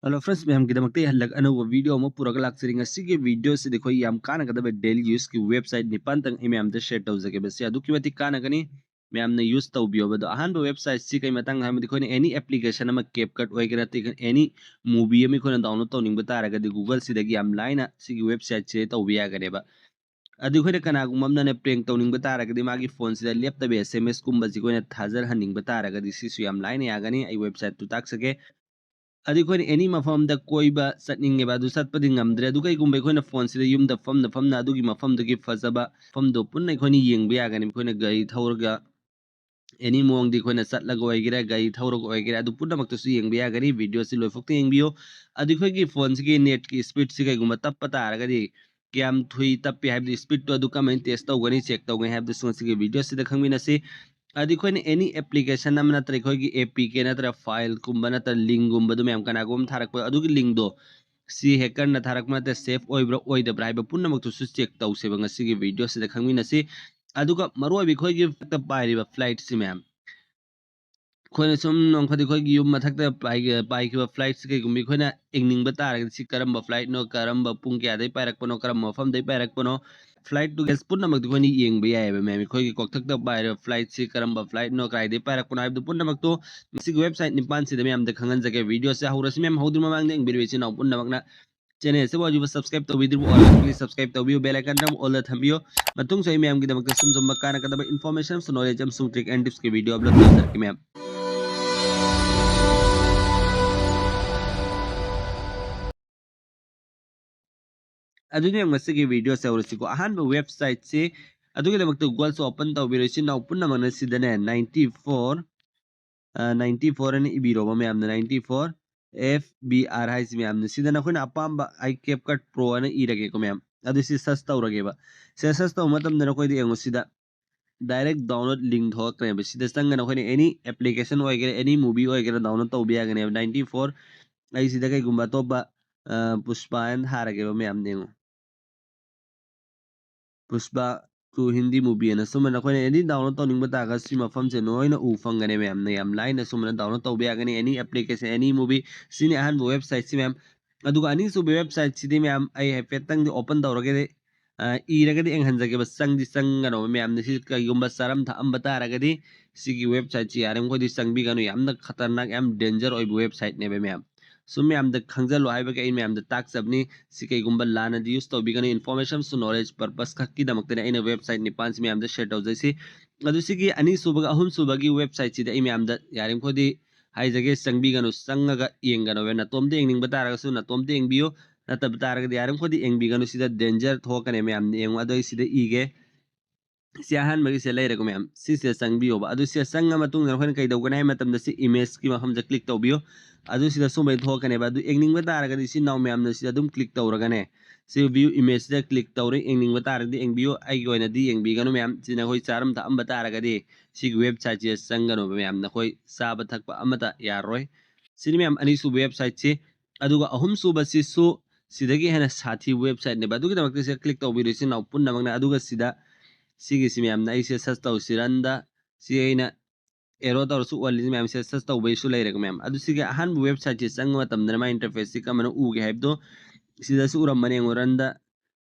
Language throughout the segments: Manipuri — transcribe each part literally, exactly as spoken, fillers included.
Hello friends, ꯃꯌꯥꯝꯒꯤꯗꯃꯛꯇ ꯑꯩ ꯍꯜꯂꯛ ꯑꯅꯧꯕ video ꯑꯃ ꯄꯨꯔꯒ ꯂꯥꯛꯆꯔꯤ꯫ ꯉꯁꯤꯒꯤ video ꯁꯤꯗꯤ ꯑꯩꯈꯣꯏ ꯌꯥꯝ ꯀꯥꯟꯅꯒꯗꯕ daily use ꯀꯤ website ꯅꯤꯄꯥꯟꯇꯪ ꯑꯩ ꯃꯌꯥꯝꯗ share ꯇꯧꯖꯒꯦ꯫ ꯃꯁꯤ ꯑꯗꯨꯛꯀꯤ ꯃꯇꯤꯛ ꯀꯥꯟꯅꯒꯅꯤ, ꯃꯌꯥꯝꯅ use ꯇꯧꯕꯤꯌꯣꯕ꯫ ꯑꯗꯣ ꯑꯍꯥꯟꯕ website ꯁꯤ ꯀꯩ ꯃꯇꯥꯡ ꯍꯥꯏꯕꯗꯤ ꯑꯩꯈꯣꯏꯅ any application ꯑꯃ, CapCut ꯑꯣꯏꯒꯦꯔꯥ, ꯑꯇꯩ any movie ꯑꯃ ꯑꯩꯈꯣꯏꯅ download ꯇꯧꯅꯤꯡꯕ ꯇꯥꯔꯒꯗꯤ Google ꯁꯤꯗꯒꯤ ꯌꯥꯝ ꯂꯥꯏꯅ ꯁꯤꯒꯤ website ꯁꯤꯗ ꯇꯧꯕ ꯌꯥꯒꯅꯦꯕ꯫ ꯑꯗꯨ ꯑꯩꯈꯣꯏꯅ ꯀꯅꯥꯒꯨꯝꯕ ꯑꯃꯅ prank ꯇꯧꯅꯤꯡꯕ ꯇꯥꯔꯒꯗꯤ, ꯃꯥꯒꯤ phone ꯁꯤꯗ ꯂꯦꯞꯇꯕ S M S ꯀꯨꯝꯕꯁꯤ ꯑꯩꯈꯣꯏꯅ ꯊꯥꯖꯍꯟꯅꯤꯡꯕ ꯇꯥꯔꯒꯗꯤ, ꯁꯤꯁꯨ ꯌꯥꯝ ꯂꯥꯏꯅ ꯌꯥꯒꯅꯤ꯫ ꯑꯩ website ꯇꯨ ꯇꯥꯛꯆꯒꯦ꯫ ꯑꯗꯨ ꯑꯩꯈꯣꯏꯅ any ꯃꯐꯝꯗ ꯀꯣꯏꯕ ꯆꯠꯅꯤꯡꯉꯦꯕ, ꯑꯗꯨ ꯆꯠꯄꯗꯤ ꯉꯝꯗ꯭ꯔꯦ꯫ ꯑꯗꯨ ꯀꯩꯒꯨꯝꯕ ꯑꯩꯈꯣꯏꯅ phone ꯁꯤꯗ ꯌꯨꯝꯗ ꯐꯝꯅ ꯐꯝꯅ ꯑꯗꯨꯒꯤ ꯃꯐꯝꯗꯨꯒꯤ ꯐꯖꯕ ꯃꯐꯝꯗꯣ ꯄꯨꯟꯅ ꯑꯩꯈꯣꯏꯅ ꯌꯦꯡꯕ ꯌꯥꯒꯅꯤ꯫ ꯑꯩꯈꯣꯏꯅ ꯒꯥꯔꯤ ꯊꯧꯔꯒ any ꯃꯑꯣꯡꯗ ꯑꯩꯈꯣꯏꯅ ꯆꯠꯂꯒ ꯑꯣꯏꯒꯦꯔꯥ, ꯒꯥꯔꯤ ꯊꯧꯔꯒ ꯑꯣꯏꯒꯦꯔꯥ, ꯑꯗꯨ ꯄꯨꯝꯅꯃꯛꯇꯁꯨ ꯌꯦꯡꯕ ꯌꯥꯒꯅꯤ꯫ Video ꯁꯤ ꯂꯣꯏꯐꯥꯎꯇ ꯌꯦꯡꯕꯤꯌꯨ꯫ ꯑꯗꯨ ꯑꯩꯈꯣꯏꯒꯤ phone ꯁꯤꯒꯤ net ꯀꯤ speed ꯁꯤ ꯀꯩꯒꯨꯝꯕ ꯇꯞꯄ ꯇꯥꯔꯒꯗꯤ, ꯀꯌꯥꯝ ꯊꯨꯏ ꯇꯞꯄꯤ ꯍꯥꯏꯕꯗꯤ speed ꯇꯣ ꯑꯗꯨ ꯀꯃꯥꯏꯅ test ꯇꯧꯒꯅꯤ, check ꯇꯧꯒꯅꯤ ꯍꯥꯏꯕꯗꯨꯁꯨ ꯉꯁꯤꯒꯤ video ꯁꯤꯗ ꯈꯪꯃꯤꯟꯅꯁꯤ꯫ ꯑꯗꯨ ꯑꯩꯈꯣꯏꯅ any application ꯑꯃ ꯅꯠꯇ꯭ꯔꯒ ꯑꯩꯈꯣꯏꯒꯤ A P K ꯅꯠꯇ꯭ꯔꯒ file ꯒꯨꯝꯕ ꯅꯠꯇ꯭ꯔꯒ link ꯒꯨꯝꯕꯗꯨ ꯃꯌꯥꯝ ꯀꯅꯥꯒꯨꯝꯕ ꯑꯃ ꯊꯥꯔꯛꯄ, ꯑꯗꯨꯒꯤ link ꯗꯣ ꯁꯤ hacker ꯅ ꯊꯥꯔꯛꯄ ꯅꯠꯇ꯭ꯔꯒ safe ꯑꯣꯏꯕ꯭ꯔꯥ ꯑꯣꯏꯗꯕ꯭ꯔꯥ ꯍꯥꯏꯕ ꯄꯨꯝꯅꯃꯛꯇꯨꯁꯨ check ꯇꯧꯁꯦꯕ ꯉꯁꯤꯒꯤ video ꯁꯤꯗ ꯈꯪꯃꯤꯟꯅꯁꯤ꯫ ꯑꯗꯨꯒ ꯃꯔꯨꯑꯣꯏꯕ ꯑꯩꯈꯣꯏꯒꯤ ꯄꯥꯏꯔꯤꯕ flight ꯁꯤ ꯃꯌꯥꯝ, ꯑꯩꯈꯣꯏꯅ ꯁꯨꯝ ꯅꯣꯡꯐꯥꯗꯣꯛ ꯑꯩꯈꯣꯏꯒꯤ ꯌꯨꯝ ꯃꯊꯛꯇ ꯄꯥꯏꯒ-, ꯄꯥꯏꯈꯤꯕ flight ꯁꯤ ꯀꯩꯒꯨꯝꯕ ꯑꯩꯈꯣꯏꯅ ꯌꯦꯡꯅꯤꯡꯕ ꯇꯥꯔꯒꯗꯤ, ꯁꯤ ꯀꯔꯝꯕ flight ꯅꯣ, ꯀꯔꯝꯕ ꯄꯨꯡ ꯀꯌꯥꯗꯩ ꯄꯥꯏꯔꯛꯄꯅꯣ, ꯀꯔꯝꯕ ꯃꯐꯝꯗꯩ ꯄꯥꯏꯔꯛꯄꯅꯣ, flight ꯇꯨ ꯒꯦꯁ ꯄꯨꯝꯅꯃꯛꯇꯤ ꯑꯩꯈꯣꯏꯅ ꯌꯦꯡꯕ ꯌꯥꯏꯑꯕ ꯃꯌꯥꯝ꯫ ꯑꯩꯈꯣꯏꯒꯤ ꯀꯣꯛꯊꯛꯇ ꯄꯥꯏꯔꯤꯕ flight ꯁꯤ ꯀꯔꯝꯕ flight ꯅꯣ, ꯀꯗꯥꯏꯗꯩ ꯄꯥꯏꯔꯛꯄꯅꯣ ꯍꯥꯏꯕꯗꯨ ꯄꯨꯝꯅꯃꯛꯇꯣ ꯃꯁꯤꯒꯤ website ꯅꯤꯄꯥꯟꯁꯤꯗ ꯃꯌꯥꯝꯗ ꯈꯪꯍꯟꯖꯒꯦ꯫ Video ꯁꯦ ꯍꯧꯔꯁꯤ ꯃꯌꯥꯝ꯫ ꯍꯧꯗ꯭ꯔꯤ ꯃꯃꯥꯡꯗ ꯌꯦꯡꯕꯤꯔꯤꯕ ꯏꯆꯤꯟ ꯏꯅꯥꯎ ꯄꯨꯝꯅꯃꯛꯅ channel ꯑꯁꯤꯕꯨ ꯍꯧꯖꯤꯛ subscribe ꯇꯧꯕꯤꯗ꯭ꯔꯤꯕ ꯑꯣꯏꯔꯒꯗꯤ subscribe ꯇꯧꯕꯤꯌꯨ, bell icon ꯇ ꯑꯃꯨꯛ all ꯗ ꯊꯝꯕꯤꯌꯨ꯫ ꯃꯇꯨꯡꯁꯨ ꯑꯩ ꯃꯌꯥꯝꯒꯤꯗꯃꯛꯇ ꯁꯨꯝ ꯁꯨꯝꯕ ꯀꯥꯟꯅꯒꯗꯕ information ꯑꯃꯁꯨꯡ knowledge ꯑꯃꯁꯨꯡ trick and tips ꯀꯤ video upload ꯇꯧꯖꯔꯛꯀꯦ ꯃꯌꯥꯝ꯫ ꯑꯗꯨꯗꯤ ꯃꯌꯥꯝ, ꯉꯁꯤꯒꯤ video ꯁꯦ ꯍꯧꯔꯁꯤꯀꯣ꯫ ꯑꯍꯥꯟꯕ website ꯁꯤ ꯑꯗꯨꯒꯤꯗꯃꯛꯇ Google ꯁꯨ open ꯇꯧꯕꯤꯔꯣ ꯏꯆꯤꯟ ꯏꯅꯥꯎ ꯄꯨꯝꯅꯃꯛꯅ꯫ ꯁꯤꯗꯅꯦ ninety four, ꯑ, ninety four ꯑꯅ ꯏꯕꯤꯔꯣꯕ ꯃꯌꯥꯝꯅ, ninety four F B R ꯍꯥꯏꯁꯤ ꯃꯌꯥꯝꯅ꯫ ꯁꯤꯗ ꯅꯈꯣꯏꯅ ꯑꯄꯥꯝꯕ, ꯑꯩ CapCut Pro ꯑꯅ ꯏꯔꯒꯦꯀꯣ ꯃꯌꯥꯝ꯫ ꯑꯗꯨ ꯁꯤ search ꯇꯧꯔꯒꯦꯕ꯫ ꯁꯤ search ꯇꯧꯕ ꯃꯇꯝꯗ ꯅꯈꯣꯏꯗ ꯌꯦꯡꯉꯨ, ꯁꯤꯗ direct download link ꯊꯣꯛꯂꯛꯀꯅꯦꯕ꯫ ꯁꯤꯗ ꯆꯪꯉꯒ ꯅꯈꯣꯏꯅ any application ꯑꯣꯏꯒꯦꯔꯥ, any movie ꯑꯣꯏꯒꯦꯔꯥ download ꯇꯧꯕ ꯌꯥꯒꯅꯦꯕ꯫ Ninety four, ꯑꯩ ꯁꯤꯗ ꯀꯩꯒꯨꯝꯕ ꯑꯇꯣꯞꯄ, ꯑ, ꯄꯨꯁꯄꯥ ꯍꯥꯏꯅ ꯊꯥꯔꯒꯦꯕ ꯃꯌꯥꯝ, ꯌꯦꯡꯉꯨ꯫ ꯄꯨꯁꯄꯥ to Hindi movie ꯑꯅ ꯁꯨꯝꯕ ꯅꯈꯣꯏꯅ any download ꯇꯧꯅꯤꯡꯕ ꯇꯥꯔꯒ ꯁꯤ ꯃꯐꯝꯁꯦ ꯅꯣꯏꯅ ꯎ ꯐꯪꯒꯅꯤ ꯃꯌꯥꯝꯅ꯫ ꯌꯥꯝ ꯂꯥꯏꯅ ꯁꯨꯝꯕꯅ download ꯇꯧꯕ ꯌꯥꯒꯅꯤ, any application, any movie꯫ ꯁꯤꯅꯤ ꯑꯍꯥꯟꯕ website ꯁꯤ ꯃꯌꯥꯝ꯫ ꯑꯗꯨꯒ ꯑꯅꯤꯁꯨꯕ website ꯁꯤꯗꯤ ꯃꯌꯥꯝ ꯑꯩ ꯍꯥꯏꯐꯦꯠꯇꯪꯗꯤ open ꯇꯧꯔꯒꯗꯤ, ꯑ, ꯏꯔꯒꯗꯤ ꯌꯦꯡꯍꯟꯖꯒꯦꯕ꯫ ꯆꯪꯗꯤ ꯆꯪꯒꯅꯣꯕ ꯃꯌꯥꯝꯅ꯫ ꯁꯤ ꯀꯩꯒꯨꯝꯕ ꯆꯥꯔꯝ ꯊꯛꯑꯝꯕ ꯇꯥꯔꯒꯗꯤ ꯁꯤꯒꯤ website ꯁꯤ ꯌꯥꯔꯤꯃꯈꯩꯗꯤ ꯆꯪꯕꯤꯒꯅꯨ꯫ ꯌꯥꯝꯅ ꯈꯇꯔꯅꯥꯛ, ꯌꯥꯝ danger ꯑꯣꯏꯕ website ꯅꯦꯕ ꯃꯌꯥꯝ꯫ ꯁꯨꯝ ꯃꯌꯥꯝꯗ ꯈꯪꯖꯜꯂꯣ ꯍꯥꯏꯕꯒꯤ ꯑꯩ ꯃꯌꯥꯝꯗ ꯇꯥꯛꯆꯕꯅꯤ꯫ ꯁꯤ ꯀꯩꯒꯨꯝꯕ ꯂꯥꯟꯅꯗꯤ use ꯇꯧꯕꯤꯒꯅꯨ, information to knowledge purpose ꯈꯛꯀꯤꯗꯃꯛꯇꯅꯤ ꯑꯩꯅ website ꯅꯤꯄꯥꯟꯁꯤ ꯃꯌꯥꯝꯗ share ꯇꯧꯖꯩꯁꯤ꯫ ꯑꯗꯨ ꯁꯤꯒꯤ ꯑꯅꯤꯁꯨꯕꯒ ꯑꯍꯨꯝꯁꯨꯕꯒꯤ website ꯁꯤꯗ ꯑꯩ ꯃꯌꯥꯝꯗ ꯌꯥꯔꯤꯃꯈꯩꯗꯤ ꯍꯥꯏꯖꯒꯦ, ꯆꯪꯕꯤꯒꯅꯨ, ꯆꯪꯉꯒ ꯌꯦꯡꯒꯅꯨ꯫ ꯅꯇꯣꯝꯇ ꯌꯦꯡꯅꯤꯡꯕ ꯇꯥꯔꯒꯁꯨ ꯅꯇꯣꯝꯇ ꯌꯦꯡꯕꯤꯌꯨ, ꯅꯠꯇꯕ ꯇꯥꯔꯒꯗꯤ ꯌꯥꯔꯤꯃꯈꯩꯗꯤ ꯌꯦꯡꯕꯤꯒꯅꯨ꯫ ꯁꯤꯗ danger ꯊꯣꯛꯀꯅꯤ ꯃꯌꯥꯝ, ꯌꯦꯡꯉꯨ꯫ ꯑꯗꯣ ꯑꯩ ꯁꯤꯗ ꯏꯒꯦ꯫ ꯁꯤ ꯑꯍꯥꯟꯕꯒꯤꯁꯦ ꯂꯩꯔꯦꯀꯣ ꯃꯌꯥꯝ, ꯁꯤꯁꯤꯗ ꯆꯪꯕꯤꯌꯣꯕ꯫ ꯑꯗꯨ ꯁꯤꯗ ꯆꯪꯉ ꯃꯇꯨꯡꯗ ꯑꯩꯈꯣꯏꯅ ꯀꯩꯗꯧꯒꯅꯤ ꯍꯥꯏ ꯃꯇꯝꯗ ꯁꯤ image ꯀꯤ ꯃꯐꯝꯁꯦ click ꯇꯧꯕꯤꯌꯨ꯫ ꯑꯗꯨ ꯁꯤꯗ ꯁꯨꯝꯕꯩ ꯊꯣꯛꯂꯛꯀꯅꯦꯕ꯫ ꯑꯗꯨ ꯌꯦꯡꯅꯤꯡꯕ ꯇꯥꯔꯒꯗꯤ ꯁꯤ ꯅꯥꯎ ꯃꯌꯥꯝꯅ ꯁꯤꯗ ꯑꯗꯨꯝ click ꯇꯧꯔꯒꯅꯦ, ꯁꯤ view image ꯁꯤꯗ click ꯇꯧꯔ ꯌꯦꯡꯅꯤꯡꯕ ꯇꯥꯔꯒꯗꯤ ꯌꯦꯡꯕꯤꯌꯨ꯫ ꯑꯩꯒꯤ ꯑꯣꯏꯅꯗꯤ ꯌꯦꯡꯕꯤꯒꯅꯨ ꯃꯌꯥꯝ꯫ ꯁꯤ ꯅꯈꯣꯏ ꯆꯥꯔꯝ ꯊꯛꯑꯝꯕ ꯇꯥꯔꯒꯗꯤ ꯁꯤꯒꯤ website ꯁꯤꯗ ꯆꯪꯒꯅꯣꯕ ꯃꯌꯥꯝ, ꯅꯈꯣꯏ ꯆꯥꯕ ꯊꯛꯄ ꯑꯃꯠꯇ ꯌꯥꯔꯔꯣꯏ꯫ ꯁꯤꯅꯤ ꯃꯌꯥꯝ ꯑꯅꯤꯁꯨꯕ website ꯁꯤ꯫ ꯑꯗꯨꯒ ꯑꯍꯨꯝꯁꯨꯕꯁꯤꯁꯨ ꯁꯤꯗꯒꯤ ꯍꯦꯟꯅ ꯁꯥꯊꯤꯕ website ꯅꯦꯕ꯫ ꯑꯗꯨꯒꯤꯗꯃꯛꯇ ꯁꯤꯗ click ꯇꯧꯕꯤꯔꯣ ꯏꯆꯤꯟ ꯏꯅꯥꯎ ꯄꯨꯝꯅꯃꯛꯅ꯫ ꯑꯗꯨꯒ ꯁꯤꯗ ꯁꯤꯒꯤꯁꯤ ꯃꯌꯥꯝꯅ ꯑꯩꯁꯦ search ꯇꯧꯁꯤꯔꯟꯗ ꯁꯤ ꯑꯩꯅ arrow ꯇꯧꯔꯁꯨ ꯎꯍꯜꯂꯤꯁꯤ ꯃꯌꯥꯝꯁꯦ search ꯇꯧꯕꯩꯁꯨ ꯂꯩꯔꯦꯀꯣ ꯃꯌꯥꯝ꯫ ꯑꯗꯨ ꯁꯤꯒꯤ ꯑꯍꯥꯟꯕ website ꯁꯤ ꯆꯪꯕ ꯃꯇꯝꯗ ꯃꯥꯏ interface ꯁꯤ ꯀꯔꯝꯕꯅ ꯎꯒꯦ ꯍꯥꯏꯕꯗꯣ ꯁꯤꯗꯁꯨ ꯎꯔꯝꯕꯅꯦ꯫ ꯌꯦꯡꯉꯨ ꯔꯟꯗ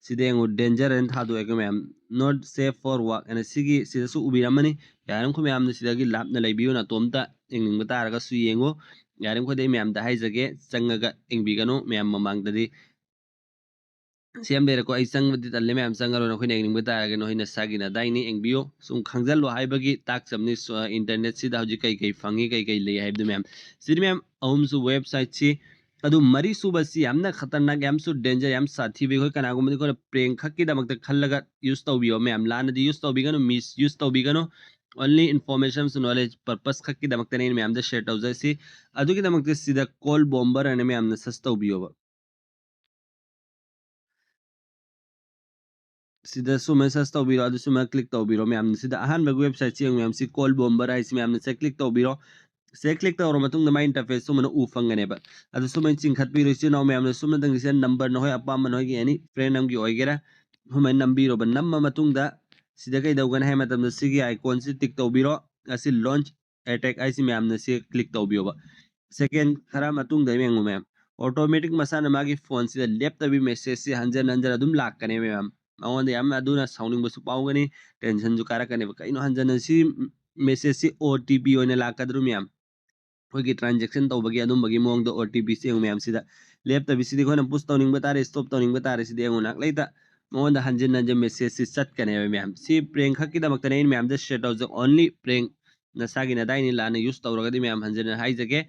ꯁꯤꯗ ꯌꯦꯡꯉꯨ danger ꯍꯥꯏꯅ ꯊꯥꯗꯣꯛꯑꯦꯀꯣ ꯃꯌꯥꯝ꯫ Not safe for work ꯍꯥꯏꯅ ꯁꯤꯒꯤ ꯁꯤꯗꯁꯨ ꯎꯕꯤꯔꯝꯃꯅꯤ꯫ ꯌꯥꯔꯤꯃꯈꯩ ꯃꯌꯥꯝꯅ ꯁꯤꯗꯒꯤ ꯂꯥꯞꯅ ꯂꯩꯕꯤꯌꯨ꯫ ꯅꯇꯣꯝꯇ ꯌꯦꯡꯅꯤꯡꯕ ꯇꯥꯔꯒꯁꯨ ꯌꯦꯡꯉꯨ꯫ ꯌꯥꯔꯤꯃꯈꯩꯗꯤ ꯑꯩ ꯃꯌꯥꯝꯗ ꯍꯥꯏꯖꯒꯦ, ꯆꯪꯉꯒ ꯌꯦꯡꯕꯤꯒꯅꯨ ꯃꯌꯥꯝ ꯃꯃꯥꯡꯗꯗꯤ꯫ ꯁꯤ ꯌꯥꯝ ꯂꯩꯔꯦꯀꯣ, ꯑꯩ ꯆꯪꯕꯗꯤ ꯇꯜꯂꯦ ꯃꯌꯥꯝ, ꯆꯪꯉꯔꯣꯏ꯫ ꯅꯈꯣꯏꯅ ꯌꯦꯡꯅꯤꯡꯕ ꯇꯥꯔꯒꯗꯤ ꯅꯈꯣꯏ ꯅꯁꯥꯒꯤ ꯅꯗꯥꯏꯅꯤ, ꯌꯦꯡꯕꯤꯌꯨ꯫ ꯁꯨꯝ ꯈꯪꯖꯜꯂꯣ ꯍꯥꯏꯕꯒꯤ ꯇꯥꯛꯆꯕꯅꯤ꯫ ꯁꯣ-, internet ꯁꯤꯗ ꯍꯧꯖꯤꯛ ꯀꯩ ꯀꯩ ꯐꯪꯉꯤ, ꯀꯩ ꯀꯩ ꯂꯩ ꯍꯥꯏꯕꯗꯨ ꯃꯌꯥꯝ꯫ ꯁꯤꯗꯤ ꯃꯌꯥꯝ ꯑꯍꯨꯝꯁꯨꯕ website ꯁꯤ꯫ ꯑꯗꯨ ꯃꯔꯤꯁꯨꯕꯁꯤ ꯌꯥꯝꯅ ꯈꯇꯔꯅꯥꯛ, ꯌꯥꯝꯁꯨ danger, ꯌꯥꯝ ꯁꯥꯊꯤꯕ꯫ ꯑꯩꯈꯣꯏ ꯀꯅꯥꯒꯨꯝꯕꯗꯤ ꯑꯩꯈꯣꯏꯅ prank ꯈꯛꯀꯤꯗꯃꯛꯇ ꯈꯜꯂꯒ use ꯇꯧꯕꯤꯌꯣ ꯃꯌꯥꯝ꯫ ꯂꯥꯟꯅꯗꯤ use ꯇꯧꯕꯤꯒꯅꯨ, misuse ꯇꯧꯕꯤꯒꯅꯨ꯫ Only information to knowledge purpose ꯈꯛꯀꯤꯗꯃꯛꯇꯅꯦ ꯑꯩꯅ ꯃꯌꯥꯝꯗ share ꯇꯧꯖꯔꯤꯁꯤ꯫ ꯑꯗꯨꯒꯤꯗꯃꯛꯇ ꯁꯤꯗ call bomber ꯍꯥꯏꯅ ꯃꯌꯥꯝꯅ search ꯇꯧꯕꯤꯌꯣꯕ꯫ ꯁꯤꯗ ꯁꯨꯃꯥꯏꯅ search ꯇꯧꯕꯤꯔꯣ, ꯑꯗꯨ ꯁꯨꯃꯥꯏꯅ click ꯇꯧꯕꯤꯔꯣ ꯃꯌꯥꯝ꯫ ꯁꯤꯗ ꯑꯍꯥꯟꯕꯒꯤ website ꯁꯤ ꯌꯦꯡꯉꯨ ꯃꯌꯥꯝ, ꯁꯤ call bomber ꯍꯥꯏꯁꯤ ꯃꯌꯥꯝꯅ ꯁꯤꯗ click ꯇꯧꯕꯤꯔꯣ꯫ ꯁꯤꯗ click ꯇꯧꯔ ꯃꯇꯨꯡꯗ ꯃꯥꯏ interface ꯁꯨꯃꯥꯏꯅ ꯎ ꯐꯪꯒꯅꯦꯕ꯫ ꯑꯗꯨ ꯁꯨꯃꯥꯏꯅ ꯆꯤꯡꯈꯠꯄꯤꯔꯣ ꯏꯆꯤꯟ ꯏꯅꯥꯎ ꯃꯌꯥꯝꯅ꯫ ꯁꯨꯝꯅ ꯅꯪꯒꯤꯁꯤꯗ number ꯅꯈꯣꯏ ꯑꯄꯥꯝꯕ ꯅꯈꯣꯏꯒꯤ any friend ꯑꯃꯒꯤ ꯑꯣꯏꯒꯦꯔꯥ ꯁꯨꯃꯥꯏꯅ ꯅꯝꯕꯤꯔꯣꯕ꯫ ꯅꯝꯃ ꯃꯇꯨꯡꯗ ꯁꯤꯗ ꯀꯩꯗꯧꯒꯅꯤ ꯍꯥꯏ ꯃꯇꯝꯗ ꯁꯤꯒꯤ icon ꯁꯤ tick ꯇꯧꯕꯤꯔꯣ꯫ ꯑꯁꯤ launch attack ꯍꯥꯏꯁꯤ ꯃꯌꯥꯝꯅ ꯁꯤ click ꯇꯧꯕꯤꯌꯣꯕ꯫ Second ꯈꯔ ꯃꯇꯨꯡꯗ ꯌꯦꯡꯉꯨ ꯃꯌꯥꯝ, automatic ꯃꯁꯥꯅ ꯃꯥꯒꯤ phone ꯁꯤꯗ ꯂꯦꯞꯇꯕꯤ message ꯁꯤ ꯍꯟꯖꯟ ꯍꯟꯖꯟ ꯑꯗꯨꯝ ꯂꯥꯛꯀꯅꯦꯕ ꯃꯌꯥꯝ꯫ ꯃꯉꯣꯟꯗ ꯌꯥꯝꯅ ꯑꯗꯨꯅ ꯁꯥꯎꯅꯤꯡꯕꯁꯨ ꯐꯥꯎꯒꯅꯤ, tension ꯁꯨ ꯀꯥꯔꯛꯀꯅꯦꯕ꯫ ꯀꯩꯅꯣ ꯍꯟꯖꯟꯅ ꯁꯤ message ꯁꯤ OTP ꯑꯣꯏꯅ ꯂꯥꯛꯀꯗ꯭ꯔꯣ ꯃꯌꯥꯝ? ꯑꯩꯈꯣꯏꯒꯤ transaction ꯇꯧꯕꯒꯤ ꯑꯗꯨꯝꯕꯒꯤ ꯃꯑꯣꯡꯗ OTP ꯁꯤ ꯌꯦꯡꯉꯨ ꯃꯌꯥꯝ꯫ ꯁꯤꯗ ꯂꯦꯞꯇꯕꯤ ꯁꯤꯗꯤ ꯑꯩꯈꯣꯏꯅ push ꯇꯧꯅꯤꯡꯕ ꯇꯥꯔꯦ, stop ꯇꯧꯅꯤꯡꯕ ꯇꯥꯔꯦ꯫ ꯁꯤꯗꯤ ꯌꯦꯡꯉꯨ ꯅꯥꯛꯂꯩꯇ ꯃꯉꯣꯟꯗ ꯍꯟꯖꯤꯟ ꯍꯟꯖꯤꯟ message ꯁꯤ ꯆꯠꯀꯅꯦꯕ ꯃꯌꯥꯝ꯫ ꯁꯤ prank ꯈꯛꯀꯤꯗꯃꯛꯇꯅꯦ ꯑꯩꯅ ꯃꯌꯥꯝꯗ share ꯇꯧꯖ only prank꯫ ꯅꯁꯥꯒꯤ ꯅꯗꯥꯏꯅꯤ ꯂꯥꯟꯅ use ꯇꯧꯔꯒꯗꯤ ꯃꯌꯥꯝ ꯍꯟꯖꯤꯟ ꯍꯟꯖꯤꯟ ꯍꯥꯏꯖꯒꯦ꯫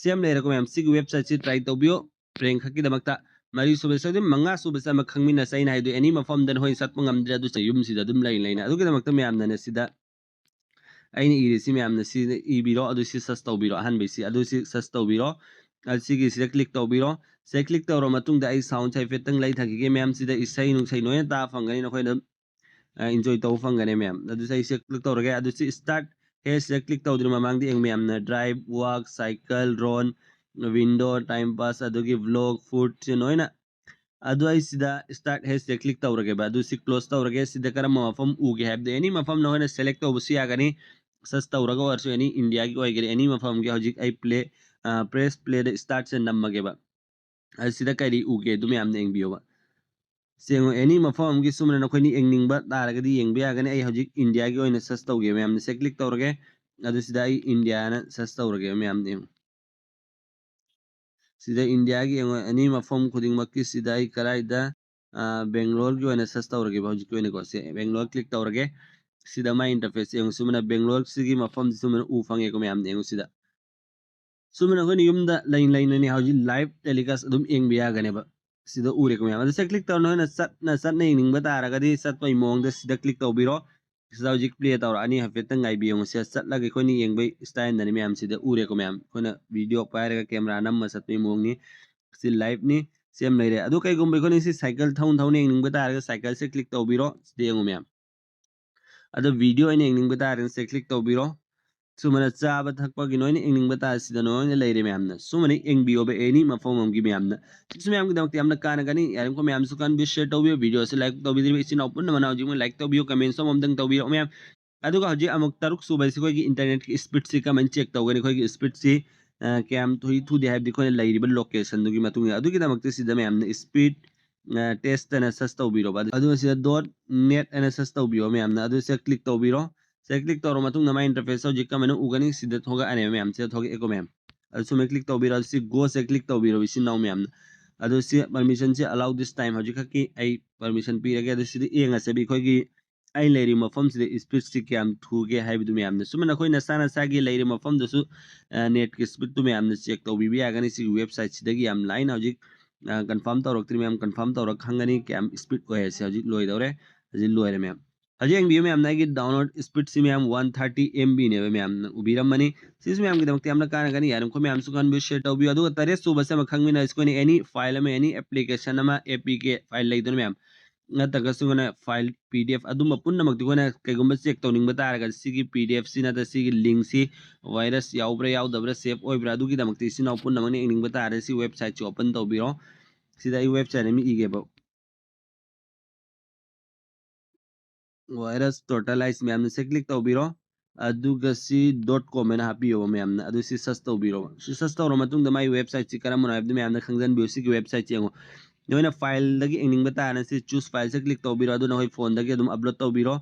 ꯁꯤ ꯑꯃ ꯂꯩꯔꯦꯀꯣ ꯃꯌꯥꯝ, ꯁꯤꯒꯤ website ꯁꯤ try ꯇꯧꯕꯤꯌꯣ prank ꯈꯛꯀꯤꯗꯃꯛꯇ꯫ ꯃꯔꯤ ꯁꯨꯕꯁꯤ ꯑꯗꯨꯝ ꯃꯉꯥ ꯁꯨꯕꯁꯤ ꯑꯃ ꯈꯪꯃꯤꯟꯅꯁꯦ꯫ ꯑꯩꯅ ꯍꯥꯏꯗꯣ any ꯃꯐꯝꯗ ꯅꯈꯣꯏ ꯆꯠꯄ ꯉꯝꯗ꯭ꯔꯦ, ꯑꯗꯨꯁꯨ ꯌꯨꯝꯁꯤꯗ ꯑꯗꯨꯝ ꯂꯩ ꯂꯩꯅ꯫ ꯑꯗꯨꯒꯤꯗꯃꯛꯇ ꯃꯌꯥꯝꯅꯅꯦ ꯁꯤꯗ ꯑꯩꯅ ꯏꯔꯤꯁꯤ ꯃꯌꯥꯝꯅ ꯁꯤ ꯏꯕꯤꯔꯣ, ꯑꯗꯨ ꯁꯤ search ꯇꯧꯕꯤꯔꯣ꯫ ꯑꯍꯥꯟꯕꯩꯁꯤ ꯑꯗꯨ ꯁꯤ search ꯇꯧꯕꯤꯔꯣ꯫ ꯑꯗꯨ ꯁꯤꯒꯤꯁꯤꯗ click ꯇꯧꯕꯤꯔꯣ꯫ ꯁꯤꯗ click ꯇꯧꯔ ꯃꯇꯨꯡꯗ ꯑꯩ sound ꯁꯦ ꯍꯥꯏꯐꯦꯠꯇꯪ ꯂꯩꯊꯈꯤꯒꯦ ꯃꯌꯥꯝ꯫ ꯁꯤꯗ ꯏꯁꯩ ꯅꯨꯡꯁꯩ ꯂꯣꯏꯅ ꯇꯥ ꯐꯪꯒꯅꯤ, ꯅꯈꯣꯏꯅ ꯑꯗꯨꯝ, ꯑ, enjoy ꯇꯧꯕ ꯐꯪꯒꯅꯤ ꯃꯌꯥꯝ꯫ ꯑꯗꯨ ꯁꯤ ꯑꯩ ꯁꯤ click ꯇꯧꯔꯒꯦ꯫ ꯑꯗꯨ ꯁꯤ start ꯍꯦ ꯁꯤꯗ click ꯇꯧꯗ꯭ꯔꯤ ꯃꯃꯥꯡꯗ ꯌꯦꯡ ꯃꯌꯥꯝꯅ drive, walk, cycle, run, window, time pass, ꯑꯗꯨꯒꯤ vlog, food ꯁꯤ ꯂꯣꯏꯅ꯫ ꯑꯗꯨ ꯑꯩ ꯁꯤꯗ start ꯍꯦ ꯁꯤꯗ click ꯇꯧꯔꯒꯦꯕ꯫ ꯑꯗꯨ ꯁꯤ close ꯇꯧꯔꯒꯦ꯫ ꯁꯤꯗ ꯀꯔꯝꯕ ꯃꯐꯝ ꯎꯒꯦ ꯍꯥꯏꯕꯗꯤ any ꯃꯐꯝ ꯅꯈꯣꯏꯅ select ꯇꯧꯕꯁꯨ ꯌꯥꯒꯅꯤ꯫ Search ꯇꯧꯔꯒ ꯑꯣꯏꯔꯁꯨ any India ꯒꯤ ꯑꯣꯏꯒꯦꯔꯥ any ꯃꯐꯝꯒꯤ꯫ ꯍꯧꯖꯤꯛ ꯑꯩ play, ꯑ, press play ꯗ start ꯁꯦ ꯅꯝꯃꯒꯦꯕ꯫ ꯑꯗꯨ ꯁꯤꯗ ꯀꯔꯤ ꯎꯒꯦ ꯑꯗꯨ ꯃꯌꯥꯝꯅ ꯌꯦꯡꯕꯤꯌꯣꯕ꯫ ꯁꯤ ꯌꯦꯡꯉꯣ, any ꯃꯐꯝ ꯑꯃꯒꯤ ꯁꯨꯃꯥꯏꯅ ꯅꯈꯣꯏꯅ ꯌꯦꯡꯅꯤꯡꯕ ꯇꯥꯔꯒꯗꯤ ꯌꯦꯡꯕ ꯌꯥꯒꯅꯤ꯫ ꯑꯩ ꯍꯧꯖꯤꯛ India ꯒꯤ ꯑꯣꯏꯅ search ꯇꯧꯒꯦ ꯃꯌꯥꯝꯅ꯫ ꯁꯤꯗ click ꯇꯧꯔꯒꯦ꯫ ꯑꯗꯨ ꯁꯤꯗ ꯑꯩ India ꯅ search ꯇꯧꯔꯒꯦ ꯃꯌꯥꯝꯅ ꯌꯦꯡꯉꯣ꯫ ꯁꯤꯗ India ꯒꯤ ꯌꯦꯡꯉꯣ, any ꯃꯐꯝ ꯈꯨꯗꯤꯡꯃꯛꯀꯤ ꯁꯤꯗ ꯑꯩ ꯀꯗꯥꯏꯗ, ꯑ, Bangalore ꯒꯤ ꯑꯣꯏꯅ search ꯇꯧꯔꯒꯦꯕ ꯍꯧꯖꯤꯛꯀꯤ ꯑꯣꯏꯅꯀꯣ꯫ ꯁꯤ Bangalore click ꯇꯧꯔꯒꯦ꯫ ꯁꯤꯗ ꯃꯥꯏ interface ꯌꯦꯡꯉꯨ꯫ ꯁꯨꯃꯥꯏꯅ Bangalore ꯁꯤꯒꯤ ꯃꯐꯝꯁꯤ ꯁꯨꯃꯥꯏꯅ ꯎ ꯐꯪꯉꯦꯀꯣ ꯃꯌꯥꯝ꯫ ꯌꯦꯡꯉꯨ ꯁꯤꯗ꯫ ꯁꯨꯃꯥꯏꯅ ꯑꯩꯈꯣꯏꯅ ꯌꯨꯝꯗ ꯂꯩ ꯂꯩꯅꯅꯦ ꯍꯧꯖꯤꯛ live telecast ꯑꯗꯨꯝ ꯌꯦꯡꯕ ꯌꯥꯒꯅꯦꯕ꯫ ꯁꯤꯗ ꯎꯔꯦꯀꯣ ꯃꯌꯥꯝ꯫ ꯑꯗꯣ ꯁꯤꯗ click ꯇꯧꯔ ꯅꯈꯣꯏꯅ ꯆꯠꯅ ꯆꯠꯅ ꯌꯦꯡꯅꯤꯡꯕ ꯇꯥꯔꯒꯗꯤ ꯆꯠꯄꯒꯤ ꯃꯑꯣꯡꯗ ꯁꯤꯗ click ꯇꯧꯕꯤꯔꯣ꯫ ꯁꯤꯗ ꯍꯧꯖꯤꯛ play ꯇꯧꯔꯛꯑꯅꯤ, ꯍꯥꯏꯐꯦꯠꯇꯪ ꯉꯥꯏꯕꯤꯌꯨ꯫ ꯁꯤꯗ ꯆꯠꯂꯒ ꯑꯩꯈꯣꯏꯅ ꯌꯦꯡꯕꯒꯤ style ꯅꯤ ꯃꯌꯥꯝ꯫ ꯁꯤꯗ ꯎꯔꯦꯀꯣ ꯃꯌꯥꯝ, ꯑꯩꯈꯣꯏꯅ video ꯄꯥꯏꯔꯒ camera ꯅꯝꯃ ꯆꯠꯄꯒꯤ ꯃꯑꯣꯡꯅꯤ꯫ ꯁꯤ live ꯅꯤ, ꯁꯤ ꯑꯃ ꯂꯩꯔꯦ꯫ ꯑꯗꯣ ꯀꯩꯒꯨꯝꯕ ꯑꯩꯈꯣꯏꯅ ꯁꯤ cycle ꯊꯧꯅ ꯊꯧꯅ ꯌꯦꯡꯅꯤꯡꯕ ꯇꯥꯔꯒꯗꯤ cycle ꯁꯦ click ꯇꯧꯕꯤꯔꯣ꯫ ꯁꯤꯗ ꯌꯦꯡꯉꯨ ꯃꯌꯥꯝ꯫ ꯑꯗꯣ video ꯑꯣꯏꯅ ꯌꯦꯡꯅꯤꯡꯕ ꯇꯥꯔꯒꯗꯤ ꯁꯤꯗ click ꯇꯧꯕꯤꯔꯣ꯫ ꯁꯨꯃꯥꯏꯅ ꯆꯥꯕ ꯊꯛꯄꯒꯤ ꯅꯣꯏꯅ ꯌꯦꯡꯅꯤꯡꯕ ꯇꯥꯔꯦ, ꯁꯤꯗ ꯅꯣꯏꯅ ꯂꯩꯔꯦ ꯃꯌꯥꯝꯅ꯫ ꯁꯨꯃꯥꯏꯅ ꯌꯦꯡꯕꯤꯌꯣꯕ ꯑꯦꯅꯤ ꯃꯐꯝ ꯑꯃꯒꯤ ꯃꯌꯥꯝꯅ꯫ ꯁꯤꯁꯨ ꯃꯌꯥꯝꯒꯤꯗꯃꯛꯇ ꯌꯥꯝꯅ ꯀꯥꯟꯅꯒꯅꯤ꯫ ꯌꯥꯔꯤꯕꯃꯈꯩ ꯃꯌꯥꯝꯁꯨ ꯀꯥꯟꯅꯕꯤꯌꯨ, share ꯇꯧꯕꯤꯌꯨ꯫ Video ꯑꯁꯤ like ꯇꯧꯕꯤꯗ꯭ꯔꯤꯕ ꯏꯆꯤꯟ ꯏꯅꯥꯎ ꯄꯨꯝꯅꯃꯛꯅ ꯍꯧꯖꯤꯛ ꯃꯣꯏ like ꯇꯧꯕꯤꯌꯨ, comment ꯑꯃꯃꯝꯇꯪ ꯇꯧꯕꯤꯔꯛꯑꯣ ꯃꯌꯥꯝ꯫ ꯑꯗꯨꯒ ꯍꯧꯖꯤꯛ ꯑꯃꯨꯛ ꯇꯔꯨꯛ ꯁꯨꯕꯁꯤ ꯑꯩꯈꯣꯏꯒꯤ internet ꯀꯤ speed ꯁꯤ ꯀꯃꯥꯏꯅ check ꯇꯧꯒꯅꯤ, ꯑꯩꯈꯣꯏꯒꯤ speed ꯁꯤ, ꯑ, ꯀꯌꯥꯝ ꯊꯨꯏ ꯊꯨꯗꯦ ꯍꯥꯏꯕꯗꯤ ꯑꯩꯈꯣꯏꯅ ꯂꯩꯔꯤꯕ location ꯗꯨꯒꯤ ꯃꯇꯨꯡ ꯏꯟꯅ꯫ ꯑꯗꯨꯒꯤꯗꯃꯛꯇ ꯁꯤꯗ ꯃꯌꯥꯝꯅ speed, ꯑ, test ꯑꯅ search ꯇꯧꯕꯤꯔꯣꯕ꯫ ꯑꯗꯨ, ꯑꯗꯨ ꯁꯤꯗ dot net ꯑꯅ search ꯇꯧꯕꯤꯌꯣ ꯃꯌꯥꯝꯅ꯫ ꯑꯗꯨ ꯁꯤꯗ click ꯇꯧꯕꯤꯔꯣ꯫ ꯁꯤꯗ click ꯇꯧꯔ ꯃꯇꯨꯡꯗ ꯃꯥꯏ interface ꯍꯧꯖꯤꯛ ꯀꯃꯥꯏꯅ ꯎꯒꯅꯤ? ꯁꯤꯗ ꯊꯣꯛꯂꯛꯑꯅꯦꯕ ꯃꯌꯥꯝ, ꯁꯤꯗ ꯊꯣꯛꯂꯛꯑꯦꯀꯣ ꯃꯌꯥꯝ꯫ ꯑꯗꯨ ꯁꯨꯃꯥꯏꯅ click ꯇꯧꯕꯤꯔꯣ꯫ ꯑꯗꯨ ꯁꯤ go ꯁꯦ click ꯇꯧꯕꯤꯔꯣ ꯏꯆꯤꯟ ꯏꯅꯥꯎ ꯃꯌꯥꯝꯅ꯫ ꯑꯗꯨ ꯁꯤ permission say allow this time, ꯍꯧꯖꯤꯛꯈꯛꯀꯤ ꯑꯩ permission ꯄꯤꯔꯒꯦ꯫ ꯑꯗꯨ ꯁꯤꯗ ꯌꯦꯡꯉꯁꯦꯕ ꯑꯩꯈꯣꯏꯒꯤ ꯑꯩ ꯂꯩꯔꯤꯕ ꯃꯐꯝꯁꯤꯗ speed ꯁꯤ ꯀꯌꯥꯝ ꯊꯨꯒꯦ ꯍꯥꯏꯕꯗꯨ ꯃꯌꯥꯝꯅ꯫ ꯁꯨꯃꯥꯏꯅ ꯑꯩꯈꯣꯏ ꯅꯁꯥ ꯅꯁꯥꯒꯤ ꯂꯩꯔꯤꯕ ꯃꯐꯝꯗꯁꯨ, ꯑ, net ꯀꯤ speed ꯇꯨ ꯃꯌꯥꯝꯅ check ꯇꯧꯕꯤꯕ ꯌꯥꯒꯅꯤ꯫ ꯁꯤꯒꯤ website ꯁꯤꯗꯒꯤ ꯌꯥꯝ ꯂꯥꯏꯅ ꯍꯧꯖꯤꯛ, ꯑ, confirm ꯇꯧꯔꯛꯇ꯭ꯔꯤ ꯃꯌꯥꯝ, confirm ꯇꯧꯔ ꯈꯪꯒꯅꯤ ꯀꯌꯥꯝ speed ꯑꯣꯏ ꯍꯥꯏꯁꯦ꯫ ꯍꯧꯖꯤꯛ ꯂꯣꯏꯗꯧꯔꯦ, ꯍꯧꯖꯤꯛ ꯂꯣꯏꯔꯦ ꯃꯌꯥꯝ꯫ ꯍꯧꯖꯤꯛ ꯌꯦꯡꯕꯤꯌꯨ ꯃꯌꯥꯝꯅ, ꯑꯩꯒꯤ download speed ꯁꯤ ꯃꯌꯥꯝ one thirty M B ꯅꯦꯕ ꯃꯌꯥꯝꯅ ꯎꯕꯤꯔꯝꯃꯅꯤ꯫ ꯁꯤꯁꯨ ꯃꯌꯥꯝꯒꯤꯗꯃꯛꯇ ꯌꯥꯝꯅ ꯀꯥꯟꯅꯒꯅꯤ꯫ ꯌꯥꯔꯤꯃꯈꯩ ꯃꯌꯥꯝꯁꯨ ꯀꯥꯟꯅꯕꯤꯌꯨ, share ꯇꯧꯕꯤꯌꯨ꯫ ꯑꯗꯨꯒ ꯇꯔꯦꯠ ꯁꯨꯕꯁꯦ ꯑꯃ ꯈꯪꯃꯤꯟꯅꯔꯁꯤ꯫ ꯑꯩꯈꯣꯏꯅ any file ꯑꯃ, any application ꯑꯃ, A P K file ꯂꯩꯗꯅ ꯃꯌꯥꯝ, ꯅꯠꯇ꯭ꯔꯒꯁꯨ ꯑꯩꯈꯣꯏꯅ file P D F ꯑꯗꯨꯝꯕ ꯄꯨꯝꯅꯃꯛꯇꯤ ꯑꯩꯈꯣꯏꯅ ꯀꯩꯒꯨꯝꯕ check ꯇꯧꯅꯤꯡꯕ ꯇꯥꯔꯒꯗꯤ ꯁꯤꯒꯤ P D F ꯁꯤ ꯅꯠꯇ꯭ꯔ ꯁꯤꯒꯤ link ꯁꯤ virus ꯌꯥꯎꯕ꯭ꯔꯥ ꯌꯥꯎꯗꯕ꯭ꯔꯥ, safe ꯑꯣꯏꯕ꯭ꯔꯥ, ꯑꯗꯨꯒꯤꯗꯃꯛꯇ ꯏꯆꯤꯟ ꯏꯅꯥꯎ ꯄꯨꯝꯅꯃꯛꯅ ꯌꯦꯡꯅꯤꯡꯕ ꯇꯥꯔꯗꯤ ꯁꯤ website ꯁꯤ open ꯇꯧꯕꯤꯔꯣ꯫ ꯁꯤꯗ ꯑꯩ website ꯑꯃ ꯏꯒꯦꯕ꯫ Virus totalize ꯃꯌꯥꯝꯅ ꯁꯤ click ꯇꯧꯕꯤꯔꯣ꯫ ꯑꯗꯨꯒ ꯁꯤ dot com ꯍꯥꯏꯅ ꯍꯥꯞꯄꯤꯌꯣꯕ ꯃꯌꯥꯝꯅ꯫ ꯑꯗꯨ ꯁꯤ search ꯇꯧꯕꯤꯔꯣ꯫ ꯁꯤ search ꯇꯧꯔ ꯃꯇꯨꯡꯗ ꯃꯥꯏ website ꯁꯤ ꯀꯔꯝꯕꯅꯣ ꯍꯥꯏꯕꯗꯨ ꯃꯌꯥꯝꯅ ꯈꯪꯖꯟꯕꯤꯌꯨ꯫ ꯁꯤꯒꯤ website ꯁꯤ ꯌꯦꯡꯉꯣ꯫ ꯅꯣꯏꯅ file ꯗꯒꯤ ꯌꯦꯡꯅꯤꯡꯕ ꯇꯥꯔꯒꯅ ꯁꯤ choose file ꯁꯦ click ꯇꯧꯕꯤꯔꯣ꯫ ꯑꯗꯨ ꯅꯈꯣꯏ phone ꯗꯒꯤ ꯑꯗꯨꯝ upload ꯇꯧꯕꯤꯔꯣ꯫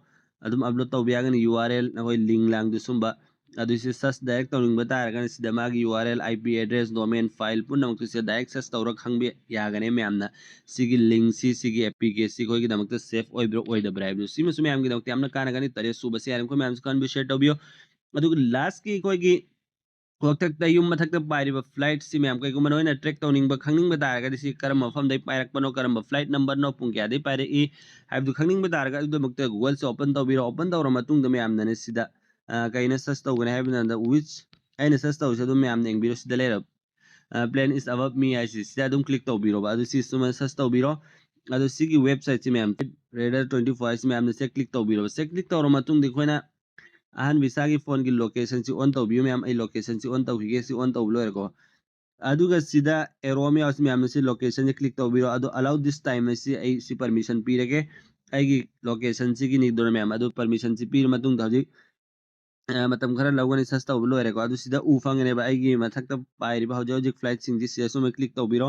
ꯑꯗꯨꯝ upload ꯇꯧꯕ ꯌꯥꯒꯅꯤ, U R L, ꯅꯈꯣꯏ link ꯂꯥꯡꯗꯨ ꯁꯨꯝꯕ꯫ ꯑꯗꯨ ꯁꯤ search direct ꯇꯧꯅꯤꯡꯕ ꯇꯥꯔꯒꯅ ꯁꯤꯗ ꯃꯥꯒꯤ U R L, I P address, domain, file ꯄꯨꯝꯅꯃꯛꯇꯨ ꯁꯤꯗ direct search ꯇꯧꯔ ꯈꯪꯕ ꯌꯥꯒꯅꯤ ꯃꯌꯥꯝꯅ꯫ ꯁꯤꯒꯤ link ꯁꯤ, ꯁꯤꯒꯤ A P K ꯁꯤ ꯑꯩꯈꯣꯏꯒꯤꯗꯃꯛꯇ safe ꯑꯣꯏꯕ꯭ꯔꯥ ꯑꯣꯏꯗꯕ꯭ꯔꯥ ꯍꯥꯏꯕꯗꯨ꯫ ꯁꯤꯃꯁꯨ ꯃꯌꯥꯝꯒꯤꯗꯃꯛꯇ ꯌꯥꯝꯅ ꯀꯥꯟꯅꯒꯅꯤ꯫ ꯇꯔꯦꯠ ꯁꯨꯕꯁꯦ ꯌꯥꯔꯤꯃꯈꯩ ꯃꯌꯥꯝꯁꯨ ꯀꯥꯟꯅꯕꯤꯌꯨ, share ꯇꯧꯕꯤꯌꯨ꯫ ꯑꯗꯨꯒ last ꯀꯤ ꯑꯩꯈꯣꯏꯒꯤ ꯋꯥꯛꯊꯛꯇ ꯌꯨꯝ ꯃꯊꯛꯇ ꯄꯥꯏꯔꯤꯕ flight ꯁꯤ ꯃꯌꯥꯝ ꯀꯩꯒꯨꯝꯕ ꯅꯣꯏꯅ track ꯇꯧꯅꯤꯡꯕ, ꯈꯪꯅꯤꯡꯕ ꯇꯥꯔꯒꯗꯤ ꯁꯤ ꯀꯔꯝꯕ ꯃꯐꯝꯗꯩ ꯄꯥꯏꯔꯛꯄꯅꯣ, ꯀꯔꯝꯕ flight number ꯅꯣ, ꯄꯨꯡ ꯀꯌꯥꯗꯩ ꯄꯥꯏꯔꯛꯏ ꯍꯥꯏꯕꯗꯨ ꯈꯪꯅꯤꯡꯕ ꯇꯥꯔꯒꯗꯤ ꯑꯗꯨꯒꯤꯗꯃꯛꯇ Google ꯁꯦ open ꯇꯧꯕꯤꯔꯣ꯫ Open ꯇꯧꯔ ꯃꯇꯨꯡꯗ ꯃꯌꯥꯝꯅꯅꯦ ꯁꯤꯗ, ꯑ, ꯀꯩꯅ search ꯇꯧꯒꯅꯤ ꯍꯥꯏꯕ ꯃꯇꯝꯗ which ꯑꯩꯅ search ꯇꯧꯔꯤꯁꯦ ꯑꯗꯨꯝ ꯃꯌꯥꯝꯅ ꯌꯦꯡꯕꯤꯔꯣ꯫ ꯁꯤꯗ ꯂꯩꯔꯕ, ꯑ, plane is above me ꯍꯥꯏꯁꯤ ꯁꯤꯗ ꯑꯗꯨꯝ click ꯇꯧꯕꯤꯔꯣꯕ꯫ ꯑꯗꯨ ꯁꯤ ꯁꯨꯃꯥꯏꯅ search ꯇꯧꯕꯤꯔꯣ꯫ ꯑꯗꯨ ꯁꯤꯒꯤ website ꯁꯤ ꯃꯌꯥꯝ, Radar twenty-four ꯍꯥꯏꯁꯤ ꯃꯌꯥꯝꯅ ꯁꯤꯗ click ꯇꯧꯕꯤꯔꯣꯕ꯫ ꯁꯤꯗ click ꯇꯧꯔ ꯃꯇꯨꯡꯗ ꯑꯩꯈꯣꯏꯅ ꯑꯍꯥꯟꯕ ꯏꯁꯥꯒꯤ ꯐꯣꯟꯒꯤ ꯂꯣꯀꯦꯁꯟꯁꯤ ꯑꯣꯟ ꯇꯧꯕꯤꯌꯨ ꯃꯌꯥꯝ꯫ ꯑꯩ ꯂꯣꯀꯦꯁꯟꯁꯤ ꯑꯣꯟ ꯇꯧꯈꯤꯒꯦ꯫ ꯁꯤ ꯑꯣꯟ ꯇꯧꯕ ꯂꯣꯏꯔꯦꯀꯣ꯫ ꯑꯗꯨꯒ ꯁꯤꯗ ꯑꯦꯔꯣ ꯑꯃ ꯌꯥꯎꯁꯤ ꯃꯌꯥꯝꯅ ꯁꯤ ꯂꯣꯀꯦꯁꯟꯁꯦ ꯀ꯭ꯂꯤꯛ ꯇꯧꯕꯤꯔꯣ꯫ ꯑꯗꯣ ꯑꯂꯥꯎ ꯗꯤꯁ ꯇꯥꯏꯝ ꯑꯁꯤ ꯑꯩ ꯁꯤ ꯄꯔꯃꯤꯁꯟ ꯄꯤꯔꯒꯦ꯫ ꯑꯩꯒꯤ ꯂꯣꯀꯦꯁꯟꯁꯤꯒꯤꯅꯤ ꯑꯗꯨꯅ ꯃꯌꯥꯝ꯫ ꯑꯗꯨ ꯄꯔꯃꯤꯁꯟꯁꯤ ꯄꯤꯔ ꯃꯇꯨꯡꯗ ꯍꯧꯖꯤꯛ ꯑ, ꯃꯇꯝ ꯈꯔ ꯂꯧꯒꯅꯤ ꯁꯔꯁ ꯇꯧꯕ ꯂꯣꯏꯔꯦꯀꯣ꯫ ꯑꯗꯨ ꯁꯤꯗ ꯎ ꯐꯪꯒꯅꯦꯕ ꯑꯩꯒꯤ ꯃꯊꯛꯇ ꯄꯥꯏꯔꯤꯕ ꯍꯧꯖꯤꯛ ꯍꯧꯖꯤꯛ ꯐ꯭ꯂꯥꯏꯠꯁꯤꯡꯁꯤ ꯁꯤꯗ ꯁꯨꯝ ꯀ꯭ꯂꯤꯛ ꯇꯧꯕꯤꯔꯣ꯫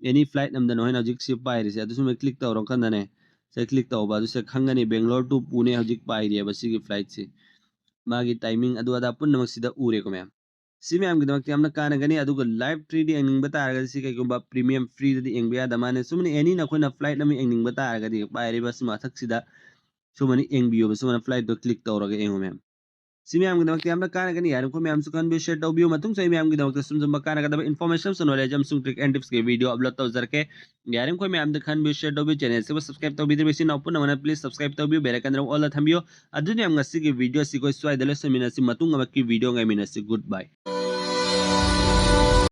ꯑꯦꯅꯤ ꯐ꯭ꯂꯥꯏꯠ ꯑꯝꯗ ꯅꯈꯣꯏꯅ ꯍꯧꯖꯤꯛ ꯁꯤ ꯄꯥꯏꯔꯤꯁꯦ ꯑꯗꯨ ꯁꯨꯝ ꯀ꯭ꯂꯤꯛ ꯇꯧꯔꯀꯥꯟꯗꯅꯦ ꯁꯤꯗ ꯀ꯭ꯂꯤꯛ ꯇꯧꯕ ꯑꯗꯨ ꯁꯤꯗ ꯈꯪꯒꯅꯤ ꯕꯦꯡꯒ꯭ꯂꯣꯔ ꯇꯨ ꯄꯨꯅꯦ ꯍꯧꯖꯤꯛ ꯄꯥꯏꯔꯤꯑꯕ ꯁꯤꯒꯤ ꯐ꯭ꯂꯥꯏꯠꯁꯤ꯫ ꯃꯥꯒꯤ ꯇꯥꯏꯃꯤꯡ ꯑꯗꯨ ꯑꯗꯥ ꯄꯨꯝꯅꯃꯛ ꯁꯤꯗ ꯎꯔꯦꯀꯣ ꯃꯌꯥꯝ꯫ ꯁꯤ ꯃꯌꯥꯝꯒꯤꯗꯃꯛꯇ ꯌꯥꯝꯅ ꯀꯥꯟꯅꯒꯅꯤ꯫ ꯑꯗꯨꯒ ꯂꯥꯏꯚ ꯊ꯭ꯔꯤ ꯗꯤ ꯌꯦꯡꯅꯤꯡꯕ ꯇꯥꯔꯒꯗꯤ ꯁꯤ ꯀꯩꯒꯨꯝꯕ ꯄ꯭ꯔꯤꯃꯤꯌꯝ ꯐ꯭ꯔꯤꯗꯗꯤ ꯌꯦꯡꯕ ꯌꯥꯗ ꯃꯥꯅꯦ꯫ ꯁꯨꯝꯅ ꯑꯦꯅꯤ ꯅꯈꯣꯏꯅ ꯐ꯭ꯂꯥꯏꯠ ꯑꯃ ꯌꯦꯡꯅꯤꯡꯕ ꯇꯥꯔꯒꯗꯤ ꯄꯥꯏꯔꯤꯕ ꯁꯤ ꯃꯊꯛꯁꯤꯗ ꯁꯨꯃꯥꯏꯅ ꯌꯦꯡꯕꯤꯌꯣꯕ꯫ ꯁꯨꯃꯥꯏꯅ ꯐ꯭ꯂꯥꯏꯠꯇꯣ ꯀ꯭ꯂꯤꯛ ꯇꯧꯔꯒ ꯌꯦꯡꯉꯣ ꯃꯌꯥꯝ꯫ ꯁꯤ ꯃꯌꯥꯝꯒꯤꯗꯃꯛꯇ ꯌꯥꯝꯅ ꯀꯥꯟꯅꯒꯅꯤ꯫ ꯌꯥꯔꯤꯕꯈꯣꯏ ꯃꯌꯥꯝꯁꯨ ꯈꯟꯕꯤꯌꯨ, ꯁꯤꯌꯔ ꯇꯧꯕꯤꯌꯨ꯫ ꯃꯇꯨꯡꯁꯨ ꯑꯩ ꯃꯌꯥꯝꯒꯤꯗꯃꯛꯇ ꯁꯨꯝ ꯁꯨꯝꯕ ꯀꯥꯟꯅꯒꯗꯕ ꯏꯟꯐꯣꯔꯃꯦꯁꯟ, ꯅꯣꯂꯦꯖ ꯑꯃꯁꯨꯡ ꯇ꯭ꯔꯤꯛ ꯑꯦꯟ ꯇꯤꯞꯁꯀꯤ ꯚꯤꯗꯤꯑꯣ ꯑꯞꯂꯣꯗ ꯇꯧꯖꯔꯛꯀꯦ꯫ ꯌꯥꯔꯤꯕꯈꯣꯏ ꯃꯌꯥꯝꯗ ꯈꯟꯕꯤꯌꯨ, ꯁꯤꯌꯔ ꯇꯧꯕꯤꯌꯨ꯫ ꯆꯦꯅꯦꯜꯁꯤꯕꯨ ꯁꯕꯁꯀ꯭ꯔꯥꯏꯕ ꯇꯧꯕꯤꯗ꯭ꯔꯤꯕ ꯏꯆꯤꯟ ꯏꯅꯥꯎ ꯄꯨꯝꯅꯃꯛꯅ ꯄ꯭ꯂꯤꯁ ꯁꯕꯁꯀ꯭ꯔꯥꯏꯕ ꯇꯧꯕꯤꯌꯨ, ꯕꯦꯜ ꯑꯥꯏꯀꯟꯗ ꯑꯣꯜꯗ ꯊꯝꯕꯤꯌꯨ꯫ ꯑꯗꯨꯅ ꯌꯥꯝ ꯉꯁꯤꯒꯤ ꯚꯤꯗꯤꯑꯣ ꯑꯁꯤ ꯑꯩꯈꯣꯏ ꯁ꯭ꯋꯥꯏꯗ ꯂꯣꯏꯁꯤꯟꯃꯤꯟꯅꯁꯤ꯫ ꯃꯇꯨꯡ ꯑꯃꯛꯀꯤ ꯚꯤꯗꯤꯑꯣ ꯉꯥꯏꯃꯤꯟꯅꯁꯤ꯫ ꯒꯨꯗ ꯕꯥꯏ꯫